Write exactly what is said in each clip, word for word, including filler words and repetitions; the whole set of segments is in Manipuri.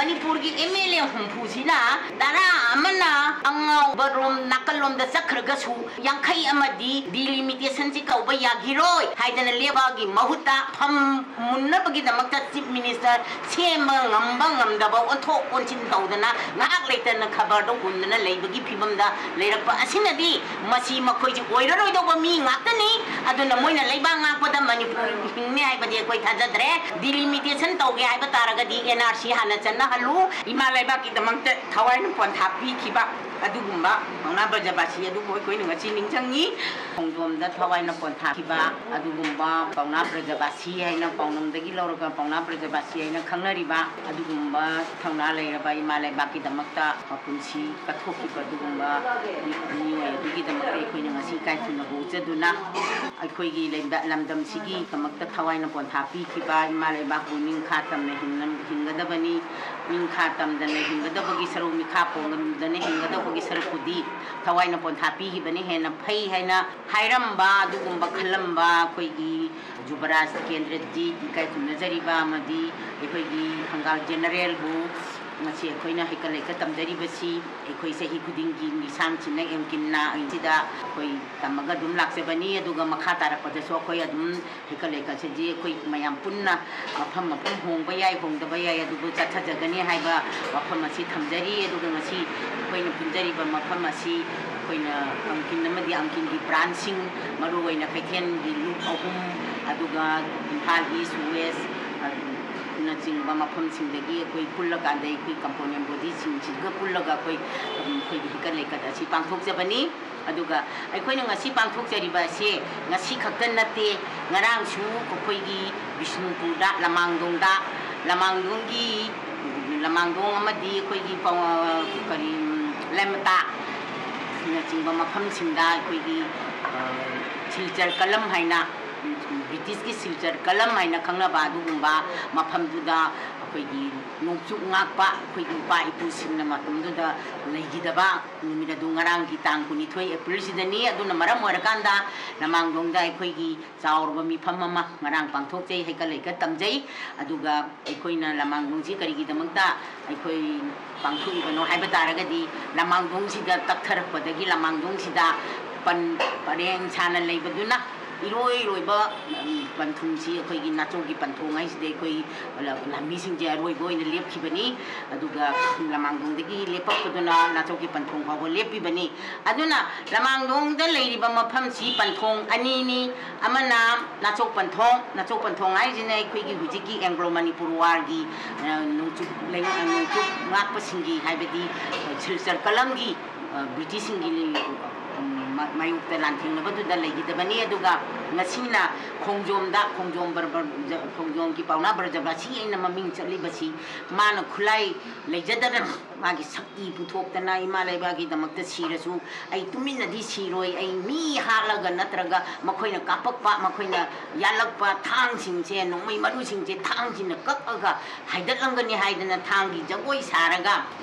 ꯃꯅꯤꯄꯨꯔꯒꯤ ꯑꯦꯝ ꯑꯦꯜ ꯑꯦ ꯍꯨꯝꯐꯨꯁꯤꯅ ꯇꯔꯥ ꯑꯃꯅ ꯑꯉꯥꯎꯕ ꯔꯣꯝ ꯅꯥꯀꯜꯂꯣꯝꯗ ꯆꯠꯈ꯭ꯔꯒꯁꯨ ꯌꯥꯡꯈꯩ ꯑꯃꯗꯤ ꯗꯤꯂꯤꯃꯤꯇꯦꯁꯟꯁꯤ ꯇꯧꯕ ꯌꯥꯈꯤꯔꯣꯏ ꯍꯥꯏꯗꯅ ꯂꯦꯞꯄꯒꯤ ꯃꯍꯨꯠꯇ ꯐꯝ ꯃꯨꯟꯅꯕꯒꯤꯗꯃꯛꯇ ꯆꯤꯐ ꯃꯤꯅꯤꯁꯇꯔ ꯁꯦꯝꯕ ꯉꯝꯕ ꯉꯝꯗꯕ ꯑꯣꯟꯊꯣꯛ ꯑꯣꯟꯁꯤꯟ ꯇꯧꯗꯅ ꯉꯥꯏꯍꯥꯛ ꯂꯩꯇꯅ ꯈꯕꯔꯗ ꯍꯨꯟꯗꯅ ꯂꯩꯕꯒꯤ ꯐꯤꯕꯝꯗ ꯂꯩꯔꯛꯄ ꯑꯁꯤꯅꯗꯤ ꯃꯁꯤ ꯃꯈꯣꯏꯁꯤ ꯑꯣꯏꯔꯔꯣꯏꯗꯧꯕ ꯃꯤ ꯉꯥꯛꯇꯅꯤ꯫ ꯑꯗꯨꯅ ꯃꯣꯏꯅ ꯂꯩꯕꯥꯛ ꯉꯥꯛꯄꯗ ꯃꯅꯤꯄꯨꯔ ꯍꯤꯡꯅꯤ ꯍꯥꯏꯕꯗꯤ ꯑꯩꯈꯣꯏ ꯊꯥꯖꯗ꯭ꯔꯦ꯫ ꯗꯤꯂꯤꯃꯤꯇꯦꯁꯟ ꯇꯧꯒꯦ ꯍꯥꯏꯕ ꯇꯥꯔꯒꯗꯤ ꯑꯦꯟ ꯑꯥꯔ ꯁꯤ ꯍꯥꯟꯅ ꯆꯠꯅꯍꯜꯂꯨ꯫ ꯏꯃꯥ ꯂꯩꯕꯥꯛꯀꯤꯗꯃꯛꯇ ꯊꯋꯥꯏꯅ ꯄꯣꯟꯊꯥ ꯄꯤꯈꯤꯕ ꯑꯗꯨꯒꯨꯝꯕ ꯄꯥꯎꯅꯥ ꯕ꯭ꯔꯖꯕꯥꯁꯤ ꯑꯗꯨꯕꯨ ꯑꯩꯈꯣꯏꯅ ꯉꯁꯤ ꯅꯤꯡꯁꯤꯡꯉꯤ꯫ ꯈꯣꯡꯖꯣꯝꯗ ꯊꯋꯥꯏꯅ ꯄꯣꯟꯊꯥꯈꯤꯕ ꯑꯗꯨꯒꯨꯝꯕ ꯄꯥꯎꯅꯥ ꯕ꯭ꯔꯖꯕꯥꯁꯤ ꯍꯥꯏꯅ ꯄꯥꯎꯅꯝꯗꯒꯤ ꯂꯧꯔꯒ ꯄꯥꯎꯅꯥ ꯕ꯭ꯔꯖꯕꯥꯁꯤ ꯍꯥꯏꯅ ꯈꯪꯅꯔꯤꯕ ꯑꯗꯨꯒꯨꯝꯕ ꯊꯧꯅꯥ ꯂꯩꯔꯕ ꯏꯃꯥ ꯂꯩꯕꯥꯛꯀꯤꯗꯃꯛꯇ ꯃꯄꯨꯟꯁꯤ ꯀꯠꯊꯣꯛꯈꯤꯕ ꯑꯗꯨꯒꯨꯝꯕ ꯃꯤꯑꯣꯏ ꯑꯗꯨꯒꯤꯗꯃꯛꯇ ꯑꯩꯈꯣꯏꯅ ꯉꯁꯤ ꯏꯀꯥꯏ ꯈꯨꯝꯅꯕ ꯎꯠꯆꯗꯨꯅ ꯑꯩꯈꯣꯏꯒꯤ ꯂꯩꯕ-, ꯂꯝꯗꯝꯁꯤꯒꯤꯗꯃꯛꯇ ꯊꯋꯥꯏꯅ ꯄꯣꯟꯊꯥ ꯄꯤꯈꯤꯕ ꯏꯃꯥ ꯂꯩꯕꯥꯛꯄꯨ ꯅꯤꯡꯈꯥ ꯇꯝꯅ ꯍꯤꯡꯅ-, ꯍꯤꯡꯒꯗꯕꯅꯤ꯫ ꯅꯤꯡꯈꯥ ꯇꯝꯗꯅ ꯍꯤꯡꯒꯗꯕꯒꯤ ꯁꯔꯨꯛ, ꯃꯤꯈꯥ ꯄꯣꯟꯗꯅ ꯍꯤꯡꯒꯗꯕꯒꯤ ꯁꯔꯨꯛꯄꯨꯗꯤ ꯊꯋꯥꯏꯅ ꯄꯣꯟꯊꯥ ꯄꯤꯈꯤꯕꯅ ꯍꯦꯟꯅ ꯐꯩ ꯍꯥꯏꯅ ꯍꯥꯏꯔꯝꯕ ꯑꯗꯨꯒꯨꯝꯕ ꯈꯜꯂꯝꯕ ꯑꯩꯈꯣꯏꯒꯤ ꯖꯨꯕꯔꯥꯖ ꯇꯤꯀꯦꯟꯗ꯭ꯔꯖꯤꯠ ꯏꯀꯥꯏ ꯈꯨꯝꯅꯖꯔꯤꯕ ꯑꯃꯗꯤ ꯑꯩꯈꯣꯏꯒꯤ ꯊꯪꯒꯥꯜ ꯖꯦꯅꯔꯦꯜꯕꯨ ꯉꯁꯤ ꯑꯩꯈꯣꯏꯅ ꯍꯩꯀꯠ ꯂꯩꯀꯠ ꯇꯝꯖꯔꯤꯕꯁꯤ ꯑꯩꯈꯣꯏ ꯆꯍꯤ ꯈꯨꯗꯤꯡꯒꯤ ꯃꯤꯁꯥꯡꯁꯤꯡꯅ ꯑꯦꯝ ꯀꯤꯟꯅ ꯑꯁꯤꯗ ꯑꯩꯈꯣꯏ ꯇꯝꯃꯒ ꯑꯗꯨꯝ ꯂꯥꯛꯆꯕꯅꯤ꯫ ꯑꯗꯨꯒ ꯃꯈꯥ ꯇꯥꯔꯛꯄꯗꯁꯨ ꯑꯩꯈꯣꯏ ꯑꯗꯨꯝ ꯍꯩꯀꯠ ꯂꯩꯀꯠꯁꯤꯗꯤ ꯑꯩꯈꯣꯏ ꯃꯌꯥꯝ ꯄꯨꯟꯅ ꯃꯐꯝ ꯃꯐꯝ ꯍꯣꯡꯕ ꯌꯥꯏ, ꯍꯣꯡꯗꯕ ꯌꯥꯏ, ꯑꯗꯨꯕꯨ ꯆꯠꯊꯖꯒꯅꯤ ꯍꯥꯏꯕ ꯋꯥꯐꯝ ꯑꯁꯤ ꯊꯝꯖꯔꯤ꯫ ꯑꯗꯨꯒ ꯉꯁꯤ ꯑꯩꯈꯣꯏꯅ ꯄꯨꯟꯖꯔꯤꯕ ꯃꯐꯝ ꯑꯁꯤ ꯑꯩꯈꯣꯏꯅ ꯑꯪꯀꯤꯟ ꯑꯃꯗꯤ ꯑꯪꯀꯤꯟꯒꯤ ꯕ꯭ꯔꯥꯟꯁꯁꯤꯡ, ꯃꯔꯨꯑꯣꯏꯅ ꯀꯩꯊꯦꯜꯒꯤ ꯂꯨꯞ ꯑꯍꯨꯝ, ꯑꯗꯨꯒ ꯏꯝꯐꯥꯜ ꯏꯁ, ꯋꯦꯁ, ꯑꯗꯨꯅꯆꯤꯡꯕ ꯃꯐꯝꯁꯤꯡꯗꯒꯤ ꯑꯩꯈꯣꯏ ꯄꯨꯜꯂꯀꯥꯟꯗ ꯑꯩꯈꯣꯏ ꯀꯝꯄꯣꯅꯦꯟ ꯕꯣꯗꯤꯁꯤꯡꯁꯤꯒ ꯄꯨꯜꯂꯒ ꯑꯩꯈꯣꯏ, ꯑꯩꯈꯣꯏꯒꯤ ꯍꯩꯀꯠ ꯂꯩꯀꯠ ꯑꯁꯤ ꯄꯥꯡꯊꯣꯛꯆꯕꯅꯤ꯫ ꯑꯗꯨꯒ ꯑꯩꯈꯣꯏꯅ ꯉꯁꯤ ꯄꯥꯡꯊꯣꯛꯆꯔꯤꯕ ꯑꯁꯤ ꯉꯁꯤ ꯈꯛꯇ ꯅꯠꯇꯦ, ꯉꯔꯥꯡꯁꯨ ꯑꯩꯈꯣꯏꯒꯤ ꯕꯤꯁꯅꯨꯄꯨꯔꯗ, ꯂꯃꯥꯡꯗꯣꯡꯗ, ꯂꯃꯥꯡꯗꯣꯡꯒꯤ, ꯂꯃꯥꯡꯗꯣꯡ ꯑꯃꯗꯤ ꯑꯩꯈꯣꯏꯒꯤ ꯄ-, ꯀꯔꯤ, ꯂꯩꯃꯇꯥꯅꯆꯤꯡꯕ ꯃꯐꯝꯁꯤꯡꯗ ꯑꯩꯈꯣꯏꯒꯤ, ꯑ, ꯁꯤꯜꯆꯔ ꯀꯂꯝ ꯍꯥꯏꯅ, ꯕ꯭ꯔꯤꯇꯤꯁꯀꯤ ꯁꯤꯜꯆꯔ ꯀꯂꯝ ꯍꯥꯏꯅ ꯈꯪꯅꯕ ꯑꯗꯨꯒꯨꯝꯕ ꯃꯐꯝꯗꯨꯗ ꯑꯩꯈꯣꯏꯒꯤ ꯅꯣꯡꯆꯨꯞ ꯉꯥꯛꯄ ꯑꯩꯈꯣꯏꯒꯤ ꯏꯄꯥ ꯏꯄꯨꯁꯤꯡꯅ ꯃꯇꯝꯗꯨꯗ ꯂꯩꯈꯤꯗꯕ ꯅꯨꯃꯤꯠ ꯑꯗꯨ ꯉꯔꯥꯡꯒꯤ ꯇꯥꯡ ꯀꯨꯟꯅꯤꯊꯣꯏ ꯑꯦꯄ꯭ꯔꯤꯜꯁꯤꯗꯅꯤ꯫ ꯑꯗꯨꯅ ꯃꯔꯝ ꯑꯣꯏꯔꯀꯥꯟꯗ ꯂꯃꯥꯡꯗꯣꯡꯗ ꯑꯩꯈꯣꯏꯒꯤ ꯆꯥꯎꯔꯕ ꯃꯤꯐꯝ ꯑꯃ ꯉꯔꯥꯡ ꯄꯥꯡꯊꯣꯛꯆꯩ, ꯍꯩꯀꯠ ꯂꯩꯀꯠ ꯇꯝꯖꯩ꯫ ꯑꯗꯨꯒ ꯑꯩꯈꯣꯏꯅ ꯂꯃꯥꯡꯗꯣꯡꯁꯤ ꯀꯔꯤꯒꯤꯗꯃꯛꯇ ꯑꯩꯈꯣꯏ ꯄꯥꯡꯊꯣꯛꯏꯕꯅꯣ ꯍꯥꯏꯕ ꯇꯥꯔꯒꯗꯤ, ꯂꯃꯥꯡꯗꯣꯡꯁꯤꯗ ꯇꯛꯊꯔꯛꯄꯗꯒꯤ ꯂꯃꯥꯡꯗꯣꯡꯁꯤꯗ ꯄꯟ ꯄꯔꯦꯡ ꯁꯥꯅ ꯂꯩꯕꯗꯨꯅ ꯏꯔꯣꯏ ꯂꯣꯏꯕ, ꯎꯝ, ꯄꯟꯊꯨꯡꯁꯤ ꯑꯩꯈꯣꯏꯒꯤ ꯅꯥꯆꯧꯒꯤ ꯄꯟꯊꯣꯡ ꯍꯥꯏꯁꯤꯗꯤ ꯑꯩꯈꯣꯏ ꯂ-, ꯂꯥꯟꯃꯤꯁꯤꯡꯁꯦ ꯑꯔꯣꯏꯕ ꯑꯣꯏꯅ ꯂꯦꯞꯈꯤꯕꯅꯤ꯫ ꯑꯗꯨꯒ ꯂꯃꯥꯡꯗꯣꯡꯗꯒꯤ ꯂꯦꯞꯄꯛꯄꯗꯨꯅ ꯅꯥꯆꯧꯒꯤ ꯄꯟꯊꯣꯡ ꯐꯥꯎꯕ ꯂꯦꯞꯄꯤꯕꯅꯤ꯫ ꯑꯗꯨꯅ ꯂꯃꯥꯡꯗꯣꯡꯗ ꯂꯩꯔꯤꯕ ꯃꯐꯝꯁꯤ ꯄꯟꯊꯣꯡ ꯑꯅꯤꯅꯤ꯫ ꯑꯃꯅ ꯅꯥꯆꯧ ꯄꯟꯊꯣꯡ, ꯅꯥꯆꯧ ꯄꯟꯊꯣꯡ ꯍꯥꯏꯁꯤꯅ ꯑꯩꯈꯣꯏꯒꯤ ꯍꯧꯖꯤꯛꯀꯤ ꯑꯦꯡꯒ꯭ꯂꯣ ꯃꯅꯤꯄꯨꯔ ꯋꯥꯔꯒꯤ, ꯑ, ꯅꯣꯡꯆꯨꯞ ꯂꯩ-, ꯑ, ꯅꯣꯡꯆꯨꯞ ꯉꯥꯛꯄꯁꯤꯡꯒꯤ, ꯍꯥꯏꯕꯗꯤ ꯁꯤꯜꯆꯔ ꯀꯂꯝꯒꯤ, ꯑ, ꯕ꯭ꯔꯤꯇꯤꯁꯁꯤꯡꯒꯤ, ꯎꯝ, ꯃ-, ꯃꯥꯌꯣꯛꯇ ꯂꯥꯟꯊꯦꯡꯅꯕꯗꯨꯗ ꯂꯩꯈꯤꯗꯕꯅꯤ꯫ ꯑꯗꯨꯒ ꯉꯁꯤꯅ ꯈꯣꯡꯖꯣꯝꯗ, ꯈꯣꯡꯖꯣꯝ ꯕ꯭ꯔ-, ꯕ꯭ꯔ-, ꯈꯣꯡꯖꯣꯝꯒꯤ ꯄꯥꯎꯅꯥ ꯕ꯭ꯔꯖꯕꯥꯁꯤ ꯑꯩꯅ ꯃꯃꯤꯡ ꯆꯠꯂꯤꯕꯁꯤ, ꯃꯥꯅ ꯈꯨꯠꯂꯥꯏ ꯂꯩꯖꯗꯅ ꯃꯥꯒꯤ ꯁꯛꯇꯤ ꯄꯨꯊꯣꯛꯇꯅ ꯏꯃꯥ ꯂꯩꯕꯥꯛꯀꯤꯗꯃꯛꯇ ꯁꯤꯔꯁꯨ ꯑꯩ ꯇꯨꯃꯤꯟꯅꯗꯤ ꯁꯤꯔꯣꯏ, ꯑꯩ ꯃꯤ ꯍꯥꯠꯂꯒ ꯅꯠꯇ꯭ꯔꯒ ꯃꯈꯣꯏꯅ ꯀꯥꯞꯄꯛꯄ, ꯃꯈꯣꯏꯅ ꯌꯥꯜꯂꯛꯄ ꯊꯥꯡꯁꯤꯡꯁꯦ, ꯅꯣꯡꯃꯩ ꯃꯔꯨꯁꯤꯡꯁꯦ ꯊꯥꯡꯁꯤꯡꯅ ꯀꯛꯑꯒ ꯍꯥꯏꯗꯠꯂꯝꯒꯅꯤ ꯍꯥꯏꯗꯅ ꯊꯥꯡꯒꯤ ꯖꯒꯣꯏ ꯁꯥꯔꯒ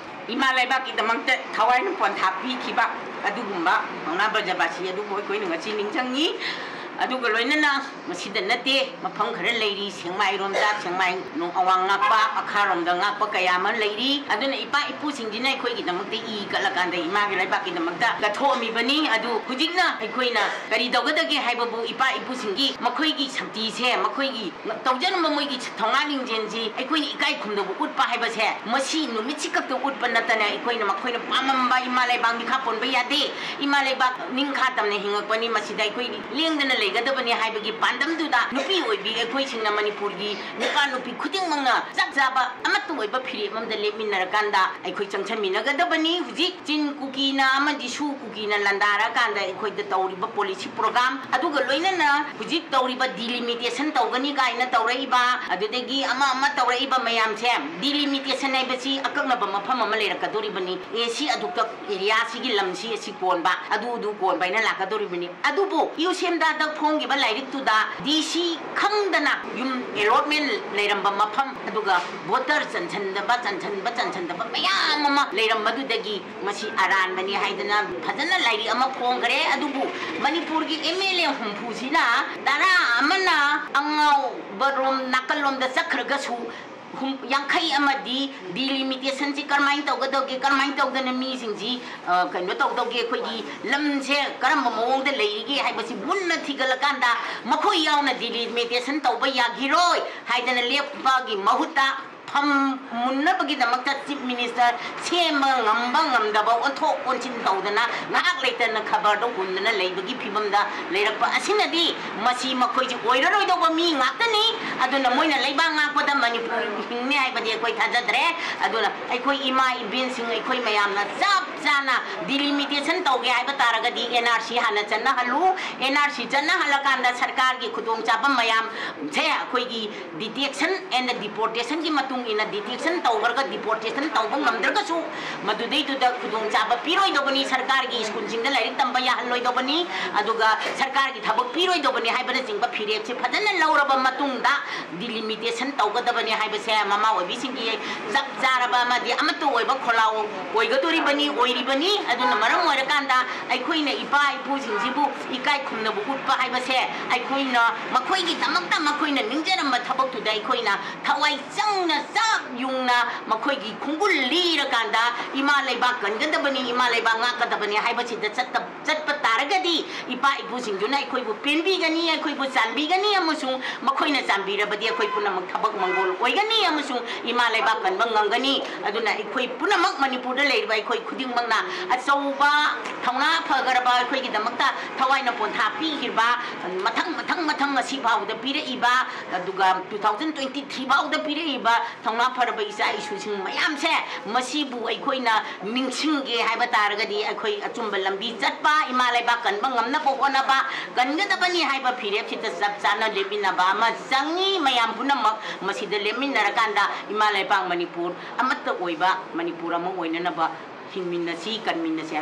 ꯏꯃꯥ ꯂꯩꯕꯥꯛꯀꯤꯗꯃꯛꯇ ꯊꯋꯥꯏꯅ ꯄꯣꯟꯊꯥ ꯄꯤꯈꯤꯕ ꯑꯗꯨꯒꯨꯝꯕ ꯄꯥꯎꯅꯥ ꯕ꯭ꯔꯖꯕꯥꯁꯤ ꯑꯗꯨꯕꯨ ꯑꯩꯈꯣꯏꯅ ꯉꯁꯤ ꯅꯤꯡꯁꯤꯡꯉꯤ꯫ ꯑꯗꯨꯒ ꯂꯣꯏꯅꯅ ꯃꯁꯤꯗ ꯅꯠꯇꯦ, ꯃꯐꯝ ꯈꯔ ꯂꯩꯔꯤ, ꯁꯦꯡꯃꯥꯏꯔꯣꯝꯗ, ꯁꯦꯡꯃꯥꯏ ꯅꯣꯡ ꯑꯋꯥꯡ ꯉꯥꯛꯄ, ꯃꯈꯥꯔꯣꯝꯗ ꯉꯥꯛꯄ ꯀꯌꯥ ꯑꯃ ꯂꯩꯔꯤ꯫ ꯑꯗꯨꯅ ꯏꯄꯥ ꯏꯄꯨꯁꯤꯡꯁꯤꯅ ꯑꯩꯈꯣꯏꯒꯤꯗꯃꯛꯇ ꯏ ꯀꯠꯂꯀꯥꯟꯗ ꯏꯃꯥꯒꯤ ꯂꯩꯕꯥꯛꯀꯤꯗꯃꯛꯇ ꯀꯠꯊꯣꯛꯑꯝꯃꯤꯕꯅꯤ꯫ ꯑꯗꯨ ꯍꯧꯖꯤꯛꯅ ꯑꯩꯈꯣꯏꯅ ꯀꯔꯤ ꯇꯧꯒꯗꯒꯦ ꯍꯥꯏꯕꯕꯨ ꯏꯄꯥ ꯏꯄꯨꯁꯤꯡꯒꯤ ꯃꯈꯣꯏꯒꯤ ꯁꯛꯇꯤꯁꯦ, ꯃꯈꯣꯏꯒꯤ ꯇꯧꯖꯔꯝꯕ ꯃꯣꯏꯒꯤ ꯊꯧꯅꯥ ꯂꯤꯡꯖꯦꯜꯁꯤ ꯑꯩꯈꯣꯏꯅ ꯏꯀꯥꯏ ꯈꯨꯝꯅꯕ ꯎꯠꯄ ꯍꯥꯏꯕꯁꯦ ꯃꯁꯤ ꯅꯨꯃꯤꯠꯁꯤ ꯈꯛꯇ ꯎꯠꯄ ꯅꯠꯇꯅ ꯑꯩꯈꯣꯏꯅ ꯃꯈꯣꯏꯅ ꯄꯥꯝꯃꯝꯕ ꯏꯃꯥ ꯂꯩꯕꯥꯛ ꯃꯤꯈꯥ ꯄꯣꯟꯕ ꯌꯥꯗꯦ꯫ ꯏꯃꯥ ꯂꯩꯕꯥꯛ ꯅꯤꯡꯈꯥ ꯇꯝꯅ ꯍꯤꯡꯉꯛꯄꯅꯤ, ꯃꯁꯤꯗ ꯑꯩꯈꯣꯏ ꯂꯦꯡꯗꯅ ꯂꯩꯒꯗꯕꯅꯤ ꯍꯥꯏꯕꯒꯤ ꯄꯥꯟꯗꯝꯗꯨꯗ ꯅꯨꯄꯤ ꯑꯣꯏꯕꯤ ꯑꯩꯈꯣꯏꯁꯤꯡꯅ ꯃꯅꯤꯄꯨꯔꯒꯤ ꯅꯨꯄꯥ ꯅꯨꯄꯤ ꯈꯨꯗꯤꯡꯃꯛꯅ ꯆꯞ ꯆꯥꯕ ꯑꯃꯠꯇ ꯑꯣꯏꯕ ꯐꯤꯔꯦꯞ ꯑꯃꯗ ꯂꯦꯞꯃꯤꯟꯅꯔꯀꯥꯟꯗ ꯑꯩꯈꯣꯏ ꯆꯪꯁꯤꯟꯃꯤꯟꯅꯒꯗꯕꯅꯤ꯫ ꯍꯧꯖꯤꯛ ꯆꯤꯟ ꯀꯨꯀꯤꯅ ꯑꯃꯗꯤ ꯁꯨ ꯀꯨꯀꯤꯅ ꯂꯥꯟꯗꯥꯔꯀꯥꯟꯗ ꯑꯩꯈꯣꯏꯗ ꯇꯧꯔꯤꯕ ꯄꯣꯂꯤꯁꯤ ꯄ꯭ꯔꯣꯒ꯭ꯔꯥꯝ, ꯑꯗꯨꯒ ꯂꯣꯏꯅꯅ ꯍꯧꯖꯤꯛ ꯇꯧꯔꯤꯕ ꯗꯤꯂꯤꯃꯤꯇꯦꯁꯟ ꯇꯧꯒꯅꯤ ꯀꯥꯏꯅ ꯇꯧꯔꯛꯏꯕ, ꯑꯗꯨꯗꯒꯤ ꯑꯃ ꯑꯃ ꯇꯧꯔꯛꯏꯕ ꯃꯌꯥꯝꯁꯦ, ꯗꯤꯂꯤꯃꯤꯇꯦꯁꯟ ꯍꯥꯏꯕꯁꯤ ꯑꯀꯛꯅꯕ ꯃꯐꯝ ꯑꯃ ꯂꯩꯔꯛꯀꯗꯧꯔꯤꯕꯅꯤ꯫ ꯑꯦ ꯁꯤ ꯑꯗꯨꯛꯇ ꯑꯦꯔꯤꯌꯥꯁꯤꯒꯤ ꯂꯝꯁꯤ ꯑꯁꯤ ꯀꯣꯟꯕ, ꯑꯗꯨ ꯑꯗꯨ ꯀꯣꯟꯕ ꯍꯥꯏꯅ ꯂꯥꯛꯀꯗꯧꯔꯤꯕꯅꯤ꯫ ꯑꯗꯨꯕꯨ ꯌꯨ ꯁꯦꯝꯗꯥꯗ ꯐꯣꯡꯈꯤꯕ ꯂꯥꯏꯔꯤꯛꯇꯨꯗ ꯗꯤ ꯁꯤ ꯈꯪꯗꯅ ꯌꯨꯝ ꯑꯦꯂꯣꯠꯃꯦꯟ ꯂꯩꯔꯝꯕ ꯃꯐꯝ, ꯑꯗꯨꯒ ꯚꯣꯇꯔ ꯆꯟꯁꯤꯟꯗꯕ, ꯆꯟꯁꯤꯟꯕ, ꯆꯟꯁꯤꯟꯗꯕ ꯃꯌꯥꯝ ꯑꯃ ꯂꯩꯔꯝꯕꯗꯨꯗꯒꯤ ꯃꯁꯤ ꯑꯔꯥꯟꯕꯅꯤ ꯍꯥꯏꯗꯅ ꯐꯖꯅ ꯂꯥꯏꯔꯤꯛ ꯑꯃ ꯐꯣꯡꯈ꯭ꯔꯦ꯫ ꯑꯗꯨꯕꯨ ꯃꯅꯤꯄꯨꯔꯒꯤ ꯑꯦꯝ ꯑꯦꯜ ꯑꯦ ꯍꯨꯝꯐꯨꯁꯤꯅ ꯇꯔꯥ ꯑꯃꯅ ꯑꯉꯥꯎꯕꯔꯣꯝ ꯅꯥꯀꯜꯂꯣꯝꯗ ꯆꯠꯈ꯭ꯔꯒꯁꯨ, ꯍꯨꯝ-, ꯌꯥꯡꯈꯩ ꯑꯃꯗꯤ ꯗꯤꯂꯤꯃꯤꯇꯦꯁꯟꯁꯤ ꯀꯔꯝꯍꯥꯏꯅ ꯇꯧꯒꯗꯧꯒꯦ, ꯀꯔꯝꯍꯥꯏꯅ ꯇꯧꯗꯅ ꯃꯤꯁꯤꯡꯁꯤ, ꯑ, ꯀꯩꯅꯣ ꯇꯧꯗꯧꯒꯦ, ꯑꯩꯈꯣꯏꯒꯤ ꯂꯝꯁꯦ ꯀꯔꯝꯕ ꯃꯑꯣꯡꯗ ꯂꯩꯔꯤꯒꯦ ꯍꯥꯏꯕꯁꯤ ꯃꯨꯟꯅ ꯊꯤꯒꯠꯂꯀꯥꯟꯗ ꯃꯈꯣꯏ ꯌꯥꯎꯅ ꯗꯤꯂꯤꯃꯤꯇꯦꯁꯟ ꯇꯧꯕ ꯌꯥꯈꯤꯔꯣꯏ ꯍꯥꯏꯗꯅ ꯂꯦꯞꯄꯒꯤ ꯃꯍꯨꯠꯇ ꯐꯝ ꯃꯨꯟꯅꯕꯒꯤꯗꯃꯛꯇ ꯆꯤꯐ ꯃꯤꯅꯤꯁꯇꯔ ꯁꯦꯝꯕ ꯉꯝꯕ ꯉꯝꯗꯕ, ꯑꯣꯟꯊꯣꯛ ꯑꯣꯟꯁꯤꯟ ꯇꯧꯗꯅ ꯉꯥꯏꯍꯥꯛ ꯂꯩꯇꯅ ꯈꯕꯔꯗ ꯍꯨꯟꯗꯨꯅ ꯂꯩꯕꯒꯤ ꯐꯤꯕꯝꯗ ꯂꯩꯔꯛꯄ ꯑꯁꯤꯅꯗꯤ ꯃꯁꯤ ꯃꯈꯣꯏꯁꯤ ꯑꯣꯏꯔꯔꯣꯏꯗꯧꯕ ꯃꯤ ꯉꯥꯛꯇꯅꯤ꯫ ꯑꯗꯨꯅ ꯃꯣꯏꯅ ꯂꯩꯕꯥꯛ ꯉꯥꯛꯄꯗ ꯃꯅꯤꯄꯨꯔ ꯍꯤꯡꯅꯤ ꯍꯥꯏꯕꯗꯤ ꯑꯩꯈꯣꯏ ꯊꯥꯖꯗ꯭ꯔꯦ꯫ ꯑꯗꯨꯅ ꯑꯩꯈꯣꯏ ꯏꯃꯥ ꯏꯕꯦꯟꯁꯤꯡ, ꯑꯩꯈꯣꯏ ꯃꯌꯥꯝꯅ ꯆꯞ ꯆꯥꯅ ꯗꯤꯂꯤꯃꯤꯇꯦꯁꯟ ꯇꯧꯒꯦ ꯍꯥꯏꯕ ꯇꯥꯔꯒꯗꯤ ꯑꯦꯟ ꯑꯥꯔ ꯁꯤ ꯍꯥꯟꯅ ꯆꯠꯅꯍꯜꯂꯨ꯫ ꯑꯦꯟ ꯑꯥꯔ ꯁꯤ ꯆꯠꯅꯍꯜꯂꯀꯥꯟꯗ ꯁꯔꯀꯥꯔꯒꯤ ꯈꯨꯗꯣꯡꯆꯥꯕ ꯃꯌꯥꯝꯁꯦ ꯑꯩꯈꯣꯏꯒꯤ detection and deportationꯒꯤ ꯃꯇꯨꯡ ꯏꯟꯅ detection ꯇꯧꯈ꯭ꯔꯒ deportation ꯇꯧꯕ ꯉꯝꯗ꯭ꯔꯒꯁꯨ, ꯃꯗꯨꯗꯩꯗꯨꯗ ꯈꯨꯗꯣꯡꯆꯥꯕ ꯄꯤꯔꯣꯏꯗꯧꯕꯅꯤ, ꯁꯔꯀꯥꯔꯒꯤ ꯁ꯭ꯀꯨꯜꯁꯤꯡꯗ ꯂꯥꯏꯔꯤꯛ ꯇꯝꯕ ꯌꯥꯍꯜꯂꯣꯏꯗꯧꯕꯅꯤ, ꯑꯗꯨꯒ ꯁꯔꯀꯥꯔꯒꯤ ꯊꯕꯛ ꯄꯤꯔꯣꯏꯗꯧꯕꯅꯤ ꯍꯥꯏꯕꯅꯆꯤꯡꯕ ꯐꯤꯔꯦꯞꯁꯦ ꯐꯖꯅ ꯂꯧꯔꯕ ꯃꯇꯨꯡꯗ delimitation ꯇꯧꯒꯗꯕꯅꯤ ꯍꯥꯏꯕꯁꯦ ꯃꯃꯥ ꯑꯣꯏꯕꯤꯁꯤꯡꯒꯤ ꯆꯞ ꯆꯥꯔꯕ ꯑꯃꯗꯤ ꯑꯃꯠꯇ ꯑꯣꯏꯕ ꯈꯣꯜꯂꯥꯎ ꯑꯣꯏꯒꯗꯣꯔꯤꯕꯅꯤ, ꯑꯣꯏꯔꯤꯕꯅꯤ꯫ ꯑꯗꯨꯅ ꯃꯔꯝ ꯑꯣꯏꯔꯀꯥꯟꯗ ꯑꯩꯈꯣꯏꯅ ꯏꯄꯥ ꯏꯄꯨꯁꯤꯡꯁꯤꯕꯨ ꯏꯀꯥꯏ ꯈꯨꯝꯅꯕ ꯎꯠꯄ ꯍꯥꯏꯕꯁꯦ ꯑꯩꯈꯣꯏꯅ ꯃꯈꯣꯏꯒꯤꯗꯃꯛꯇ ꯃꯈꯣꯏꯅ ꯅꯤꯡꯖꯔꯝꯕ ꯊꯕꯛꯇꯨꯗ ꯑꯩꯈꯣꯏꯅ ꯊꯋꯥꯏ ꯆꯪꯅ ꯆꯞ ꯌꯨꯡꯅ ꯃꯈꯣꯏꯒꯤ ꯈꯣꯡꯒꯨꯜ ꯂꯤꯔꯀꯥꯟꯗ ꯏꯃꯥ ꯂꯩꯕꯥꯛ ꯀꯟꯒꯗꯕꯅꯤ, ꯏꯃꯥ ꯂꯩꯕꯥꯛ ꯉꯥꯛꯀꯗꯕꯅꯤ ꯍꯥꯏꯕꯁꯤꯗ ꯆꯠꯇ-, ꯆꯠꯄ ꯇꯥꯔꯒꯗꯤ ꯏꯄꯥ ꯏꯄꯨꯁꯤꯡꯗꯨꯅ ꯑꯩꯈꯣꯏꯕꯨ ꯄꯦꯟꯕꯤꯒꯅꯤ, ꯑꯩꯈꯣꯏꯕꯨ ꯆꯥꯟꯕꯤꯒꯅꯤ, ꯑꯃꯁꯨꯡ ꯃꯈꯣꯏꯅ ꯆꯥꯟꯕꯤꯔꯕꯗꯤ ꯑꯩꯈꯣꯏ ꯄꯨꯝꯅꯃꯛ ꯊꯕꯛ ꯃꯪꯒꯣꯜ ꯑꯣꯏꯒꯅꯤ ꯑꯃꯁꯨꯡ ꯏꯃꯥ ꯂꯩꯕꯥꯛ ꯀꯟꯕ ꯉꯝꯒꯅꯤ꯫ ꯑꯗꯨꯅ ꯑꯩꯈꯣꯏ ꯄꯨꯝꯅꯃꯛ ꯃꯅꯤꯄꯨꯔꯗ ꯂꯩꯔꯤꯕ ꯑꯩꯈꯣꯏ ꯈꯨꯗꯤꯡꯃꯛꯅ ꯑꯆꯧꯕ ꯊꯧꯅꯥ ꯐꯈ꯭ꯔꯕ ꯑꯩꯈꯣꯏꯒꯤꯗꯃꯛꯇ ꯊꯋꯥꯏꯅ ꯄꯣꯟꯊꯥ ꯄꯤꯈꯤꯕ ꯃꯊꯪ ꯃꯊꯪ ꯃꯊꯪ ꯉꯁꯤ ꯐꯥꯎꯕꯗ ꯄꯤꯔꯛꯏꯕ, ꯑꯗꯨꯒ two thousand twenty three ꯐꯥꯎꯗ ꯄꯤꯔꯛꯏꯕ ꯊꯧꯅꯥ ꯐꯔꯕ ꯏꯆꯥ ꯏꯁꯨꯁꯤꯡ ꯃꯌꯥꯝꯁꯦ, ꯃꯁꯤꯕꯨ ꯑꯩꯈꯣꯏꯅ ꯅꯤꯡꯁꯤꯡꯒꯦ ꯍꯥꯏꯕ ꯇꯥꯔꯒꯗꯤ ꯑꯩꯈꯣꯏ ꯑꯆꯨꯝꯕ ꯂꯝꯕꯤ ꯆꯠꯄ, ꯏꯃꯥ ꯂꯩꯕꯥꯛ ꯀꯟꯕ ꯉꯝꯅꯕ ꯍꯣꯠꯅꯕ ꯀꯟꯒꯗꯕꯅꯤ ꯍꯥꯏꯕ ꯐꯤꯔꯦꯞꯁꯤꯗ ꯆꯞ ꯆꯥꯅ ꯂꯦꯞꯃꯤꯟꯅꯕ ꯑꯃ ꯆꯪꯉꯤ꯫ ꯃꯌꯥꯝ ꯄꯨꯝꯅꯃꯛ ꯃꯁꯤꯗ ꯂꯦꯞꯃꯤꯟꯅꯔꯀꯥꯟꯗ ꯏꯃꯥ ꯂꯩꯕꯥꯛ ꯃꯅꯤꯄꯨꯔ ꯑꯃꯠꯇ ꯑꯣꯏꯕ ꯃꯅꯤꯄꯨꯔ ꯑꯃ ꯑꯣꯏꯅꯅꯕ ꯍꯤꯡꯃꯤꯟꯅꯁꯤ, ꯀꯟꯃꯤꯟꯅꯁꯤ꯫